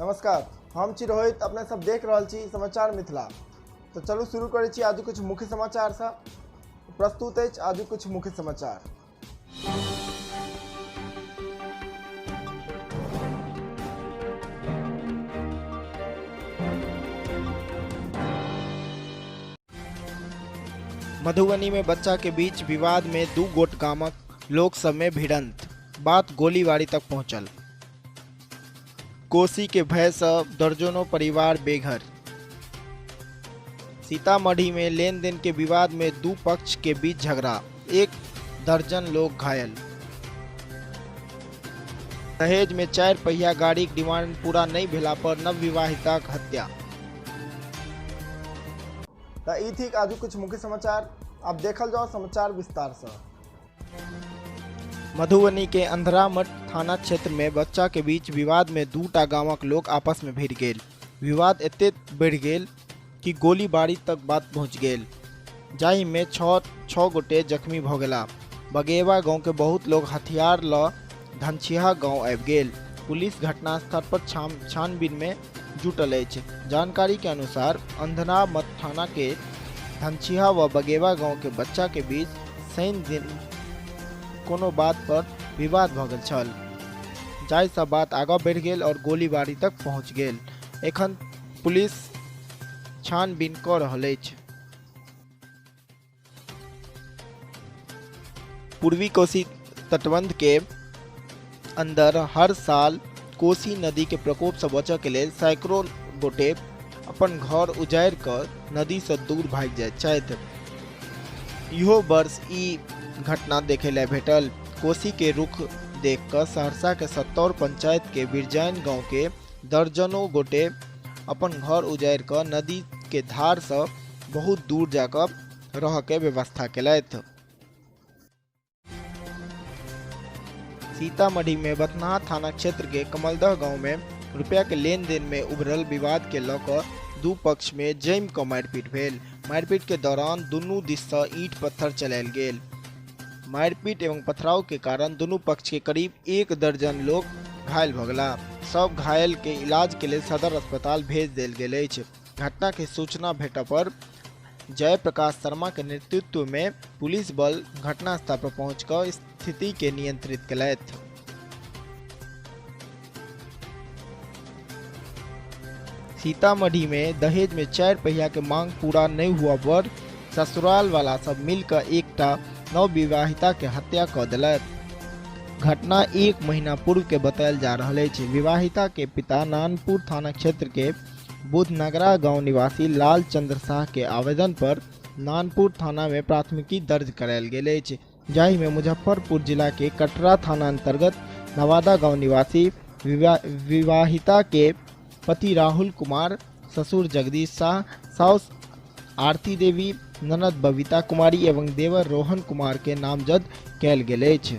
नमस्कार, हम छी रोहित, अपने सब देख रहल छी समाचार मिथिला। तो चलू शुरू करै छी आजुक किछु मुख्य समाचार सँ। प्रस्तुत अछि आजुक किछु मुख्य समाचार। मधुबनी में बच्चा के बीच विवाद में दू गोट गामक लोक सब में भिड़ंत, बात गोलीबारी तक पहुंचल। कोसी के भय से दर्जनों परिवार बेघर। सीतामढ़ी में लेन then के विवाद में दू पक्ष के बीच झगड़ा, 1 दर्जन लोग घायल। दहेज में 4 पहिया गाड़ी के डिमांड पूरा नहीं भेला पर नवविवाहिता के हत्या। तो ई थी आजुक कुछ मुख्य समाचार। अब देखल जाओ समाचार विस्तार से। मधुबनी के अंधरामठ थाना क्षेत्र में बच्चा के बीच विवाद में दूटा गांवक लोग आपस में भिड़ गेल। विवाद एते बढ़ गेल कि गोलीबारी तक बात पहुंच गेल, जाहि में 6 गोटे जख्मी भ गेला। बगेवा गांव के बहुत लोग हथियार ल धनछिहा गांव आबि गेल। पुलिस घटनास्थल पर छानबीन में जुटल अछि। जानकारी के अनुसार अंधरामठ थाना के धनछिहा व बगेवा गांव के बच्चा के बीच शनि दिन कोनो बात पर विवाद भ गेल छल, जाहिसँ बात आगाँ बढ़ि गेल और गोलीबारी तक पहुंच गेल। एखन पुलिस छानबीन कऽ रहल अछि। पूर्वी कोसी तटबंध के अंदर हर साल कोसी नदी के प्रकोप से बचय के लेल सैकड़ों गोटे अपन घर उजाड़ि कऽ नदी से दूर भागि जाइत छथि। इहो वर्ष ई घटना देखै लए भेटल। कोसी के रुख देख कऽ सहरसा के सत्तौर पंचायत के बिरजाइन गांव के दर्जनों गोटे अपन घर उजाड़ि कऽ नदी के धार से बहुत दूर जाकऽ रह के व्यवस्था केलथि। सीतामढ़ी में बथनाहा थाना क्षेत्र के कमलदह गांव में रुपया के लेन then में उभरल विवाद के लऽ कऽ दू पक्ष में जमि कऽ मारिपीट भेल। मारिपीट के दौरान दुनू दिस से ईंट पत्थर चलायल गेल। मारिपीट एवं पथराव के कारण दुनू पक्ष के करीब 1 दर्जन लोग घायल भऽ गेला। सब घायल के इलाज के लेल सदर अस्पताल भेज देल गेल अछि। घटना के सूचना भेटऽ पर जयप्रकाश शर्मा के नेतृत्व में पुलिस बल घटनास्थल पर पहुंच कऽ स्थिति के नियंत्रित केलथि। सीतामढ़ी में दहेज में 4 पहिया के मांग पूरा नहीं हुआ पर ससुराल वाला सब मिलकर एकटा नवविवाहिता के हत्या कऽ देलक। घटना 1 महीना पूर्व के बतायल जा रहल अछि। विवाहिता के पिता नानपुर थाना क्षेत्र के बुधनगरा गांव निवासी लाल चंद्र शाह के आवेदन पर नानपुर थाना में प्राथमिकी दर्ज करायल गेल अछि, जाहि में मुजफ्फरपुर जिला के कटरा थाना अंतर्गत नवादा गांव निवासी विवाहिता के पति राहुल कुमार, ससुर जगदीश शाह, साउस आरती देवी, ननद बबीता कुमारी एवं देवर रोहन कुमार के नामजद कयल गेल अछि।